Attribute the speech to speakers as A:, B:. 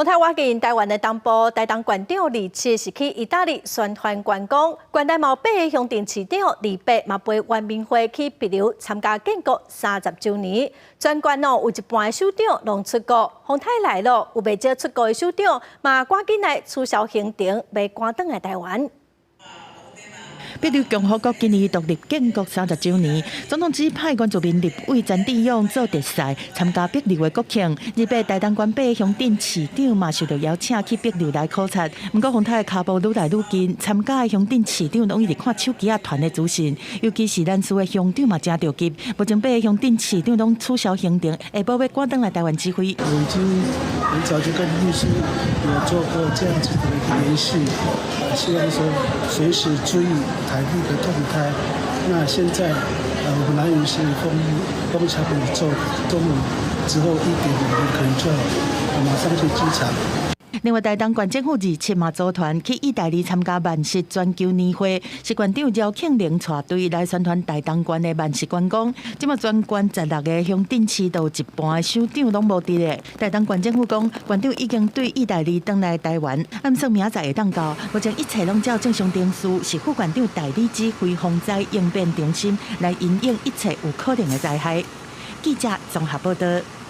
A: 風台倚近台灣的東部，台東縣長27是去義大利宣傳觀光，縣內嘛有八个鄉鎮市長28嘛陪圓明會去帛琉參加建國30週年。全縣哦有一半的首長攏出國，風台來了，有袂少出國的首長嘛趕緊來取消行程，欲趕轉來台灣。
B: 帛琉共和國今年獨立建國30週年，總統指派原住民立委陳志勇做特使參加帛琉的國慶。28台東縣八个鄉鎮市長嘛受到邀請去帛琉來考察。毋過風台的跤步愈來愈近，參加的鄉鎮市長攏一直看手機仔傳的資訊，尤其是蘭嶼的鄉長嘛誠著急。目前八个鄉鎮市長攏取消行程，下晡欲趕轉來台灣指揮。
C: 我已經很早就跟律師有做過這樣子的一個聯繫，希望說隨時注意颱風的動態。那現在，我們蘭嶼是風強宇宙，中午之後1點，我們可能就馬上去機場。
B: 另外，台東縣政府27嘛組團去義大利參加慢食全球年會，是縣長饒慶鈴帶隊來宣傳台東縣的慢食觀光。這馬全縣16個鄉鎮市都有一半的首長攏無佇咧。台東縣政府講，縣長已經對義大利轉來台灣，按算明仔載會當到。目前一切攏照正常程序，是副縣長代理指揮防災應變中心來因應一切有可能的災害。記者綜合報道。